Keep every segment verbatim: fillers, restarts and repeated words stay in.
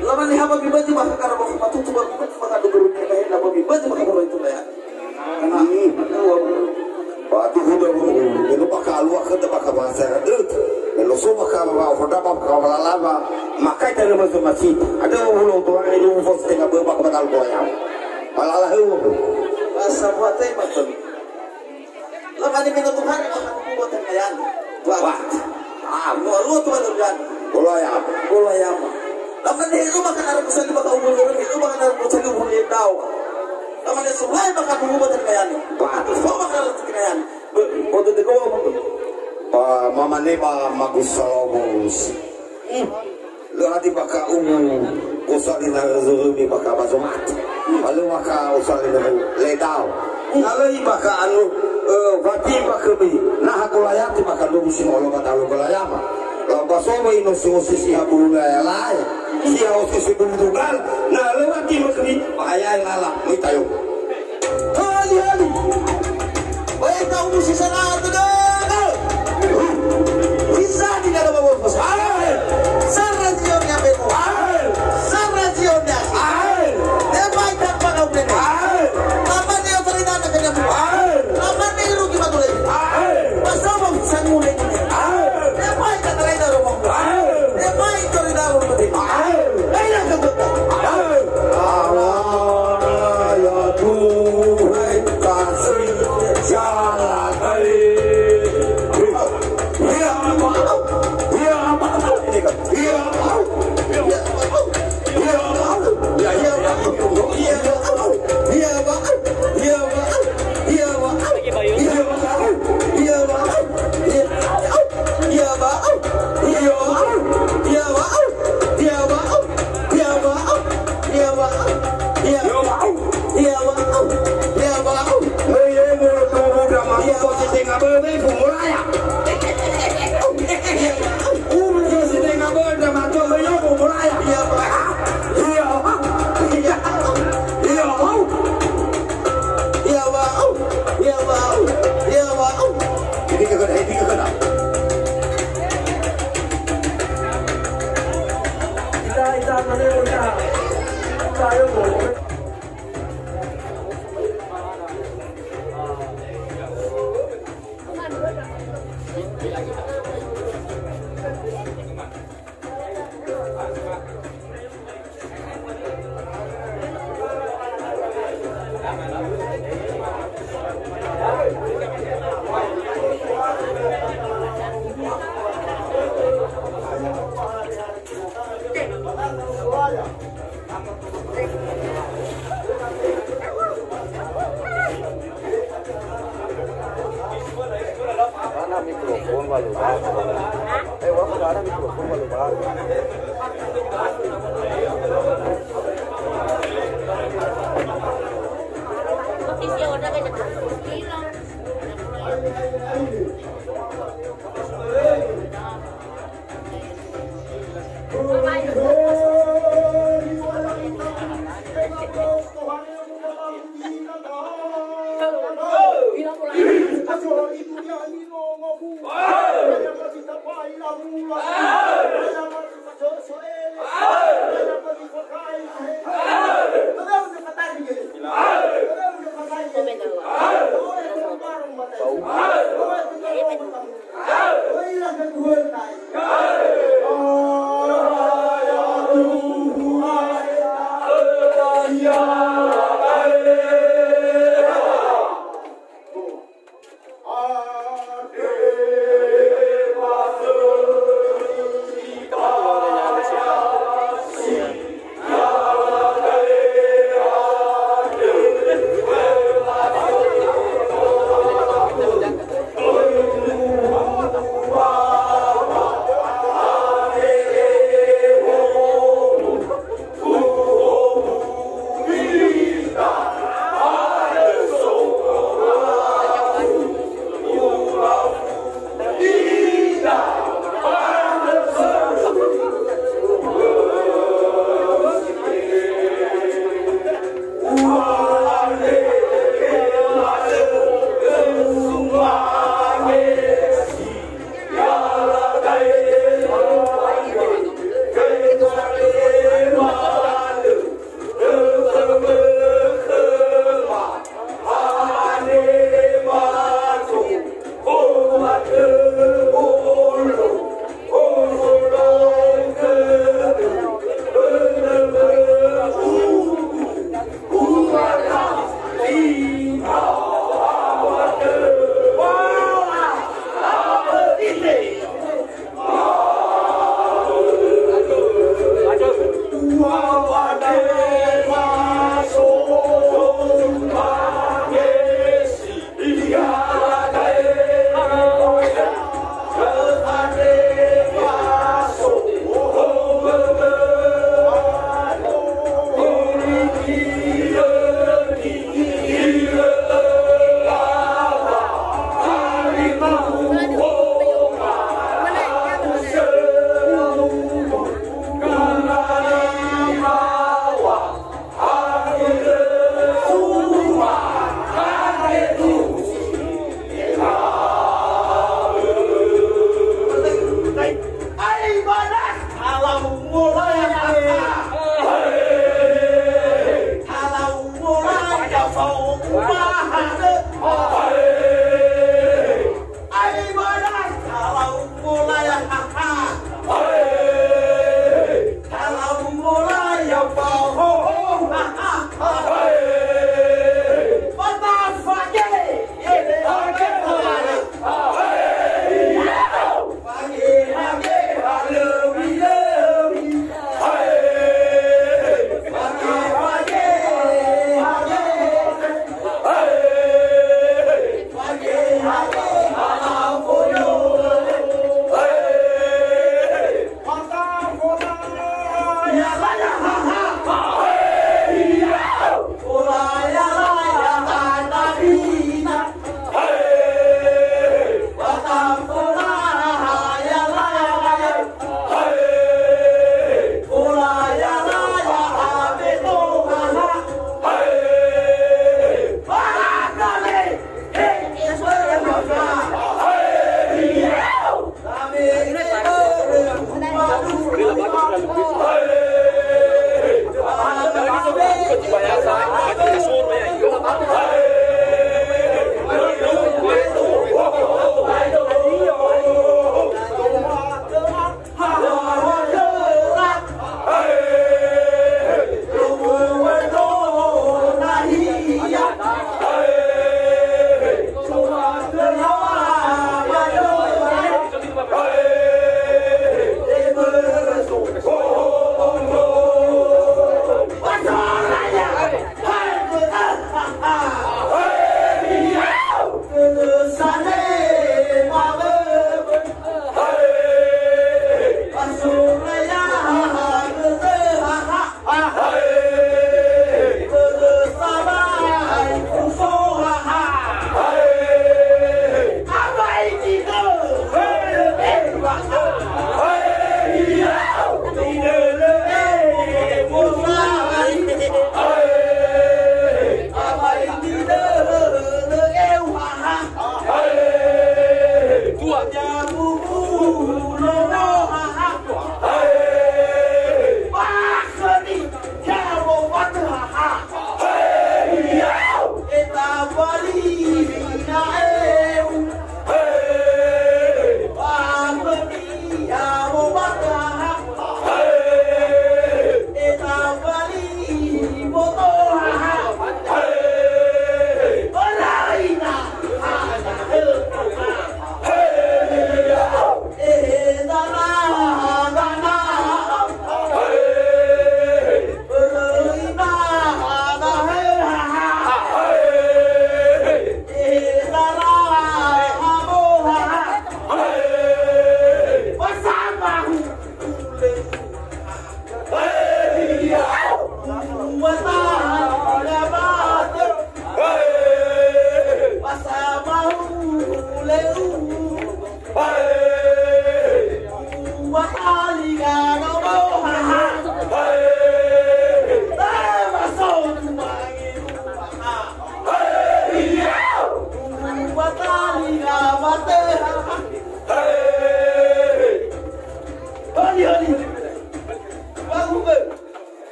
Lamane ha ba mibaju maka karabo matutu ba mibaju maka duguru tengah na ba mibaju maka bawa itu ya. Karena, hmm. Ba tuhu da wulu, me no bakha alua khöda bakha bahasa döt. Me no so bakha ba, ba, ba, ba, ba, lala ba, makai ta nama so masih. Ada wulu tuan ini wulu fos tengah ba bakha batal ko ya. Malala heu. Bahasa buat ai makan. Lamane me no Tuhan, bakha nubu ba tengah yani. Wah. Wah. Ah, no alua tuan dan. Bola ya. Bola ya ma. Lamane heru bakha arah kusali bakha umur heru, heru bakha arah kusali umur heru dawa. Lamane sulai bakha nubu ba tengah yani. Wah. Tuh, so bakha la tengah yani. Bodo de gowa. Ba, mamane ba magus salobos. Hmm. Lö hadia bakha umu usali na zurumi bakha ba zomat. Ba lö bakha usali na ledao. Na lö bakha anu, eh, wati bakha bi. Na ha Golayati bakha lugu si molo ba dalu Golayama. Lau ba so ba ino si osi si ha bulu laya laya. Si ha osi si bulu dugal. Na lö wati bakha bi. Ba ayai lala. Mitayo. Hali-hali. Baik, kaum musisi sana, tegar. Bisa di dalam bawah bos. Hai. Sarra zionia beno. Hai. Sarra zionia. Hai. Tebai tanpa kau beno. Hai. Taman dia terina kena. Hai. Taman dia rugi batu lagi. Hai. Pasal mau sangule. Hai. Tebai tak terina rumah. Hai. Tebai terina rumah. Hai. Ayo, kebetulan. Hai. Awara ya Tuhan.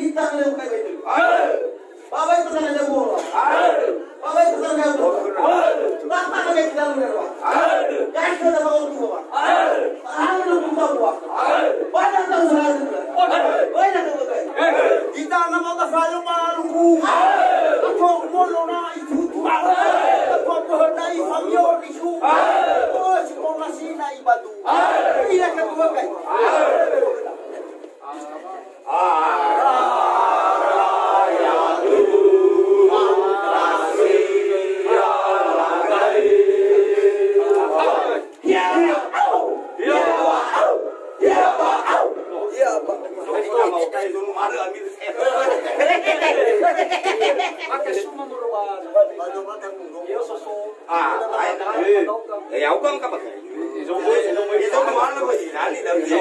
Ita na leu kai baitu. Baba itu kan ada bola. Baba itu kan ada bola. Bapa kan ada bola. Kan ada bola. Ada bola. Banyak tahu saya. Banyak tahu saya. Ita na mata saya malu. Aku mau na itu. Aku mau na itu. Oh, si kau masih na ibatu. Ila kan bukan. Ah, eh, eh, ya, ugang ka pakai. Izo, izo, izo, izo, izo, izo, izo,